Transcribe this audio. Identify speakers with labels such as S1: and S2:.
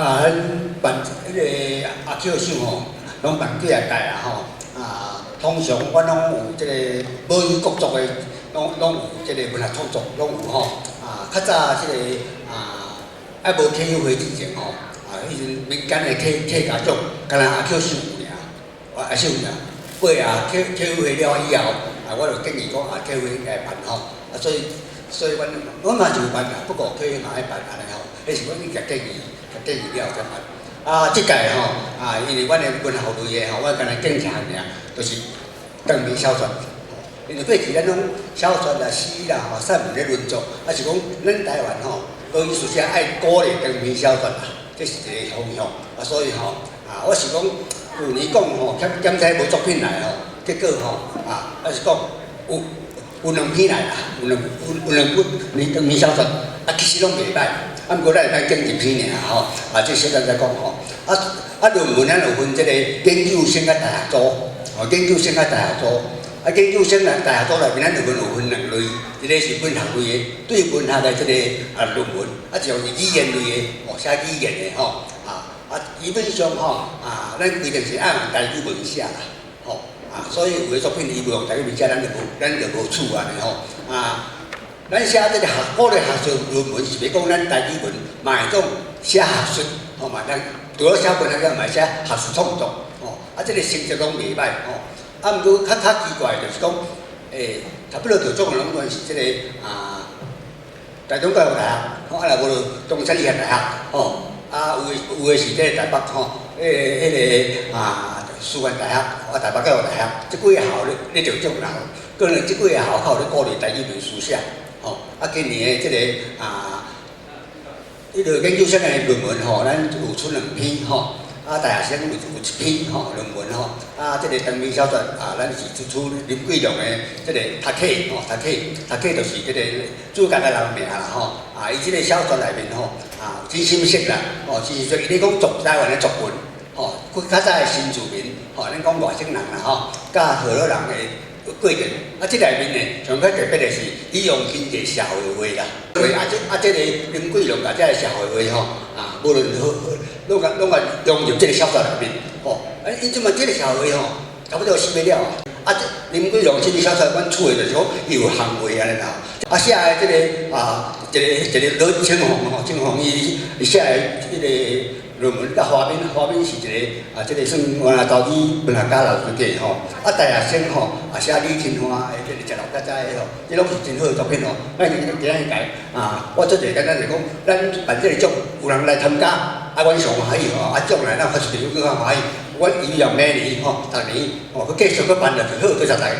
S1: 啊，咱辦彼个阿 Q 賞吼，攏辦幾仔屆啊吼。啊，通常阮攏有這个母語國族的，攏有這个文學創作，攏有吼。啊，較早這个啊，猶無客委會之前吼，啊，彼陣民間的客家獎，敢若阿 Q 賞有爾，啊，也是有爾。尾啊，客委會了以後，啊，我就建議講啊，客委會應該辦吼。啊，所以阮嘛是有辦啦，不過客委嘛愛辦按呢吼，彼是阮已經建議，建議了才辦。啊，這屆吼，啊，因為阮的文學類的吼，我干焦建一項爾，就是長篇小說。因為過去咱攏小說啦、詩啦、吼、散文咧輪作，啊是講咱台灣吼，母語書寫愛鼓勵長篇小說啦，這是一個方向。啊，所以吼，啊，我是講舊年講吼，檢檢採無作品來吼，結果吼，啊，我是講有兩篇來啦，有兩本連長篇小說，啊，其實攏袂䆀。啊，毋過咱會當揀一篇爾吼，啊，這小等再講吼。啊啊，論文咱有分這個研究生佮大學組，吼，研究生佮大學組。啊，研究生來大學組內面，咱論文有分兩類，一個是文學類的，對文學的這個啊論文，啊，一種是語言類的，哦，寫語言的吼，啊啊，基本上吼，啊，咱規定是愛用台語文寫啦，吼，啊，所以有的作品伊無用台語文寫，咱就無取按呢吼，啊。咱寫這個學鼓勵學術論文，是欲講咱台語文嘛會當寫學術，吼嘛，咱除了寫文學，嘛會寫學術創作，吼，啊，這個成績攏袂䆀，吼。啊，毋過較奇怪就是講，差不多得獎的攏總是這個啊，台中教育大學，吼，啊，若無就中山醫學大學，吼，啊，有的是這個台北吼，彼個啊，師範大學，啊，台北教育大學，這幾个校咧得獎啦，可能這幾個校較有咧鼓勵台語文書寫。吼，啊，今年的這個啊，彼个研究生的論文吼，咱有出兩篇吼，啊，大學生有一篇吼論文吼，啊，這個長篇小說啊，咱是出林桂龍的這個讀冊吼，讀冊讀冊就是這個主角的人名啦吼，啊，伊這個小說內面吼，啊，真心色啦，吼，真心色，伊咧講族台灣的族群，吼，較早的新住民，吼，咱講外省人啦吼，佮河洛人的過程，啊，這內面呢，上較特別的是，伊用真濟社會話啦，啊，這個林桂龍共這个社會話吼，啊，無論好，攏共融入這個小說內面，吼，啊，伊這麼這個社會吼，差不多死欲了啊，啊，這林桂龍這個小說，阮取的就是講，伊有行話按呢啦，啊，寫的這個啊，一個羅青紅吼，青紅伊寫的這個論文佮華敏，華敏是一個啊，這個算原來投資文學家老師的吼，啊，大學生吼，啊，寫李清華的這個食老較早的吼，這攏是真好的作品吼。咱今仔日講啊，我做一個簡單就講，咱辦這個獎有人來參加，啊，阮上歡喜吼，啊，獎來咱發出去閣較歡喜。阮希望明年吼，逐年吼，閣繼續閣辦落去，好，多謝大家。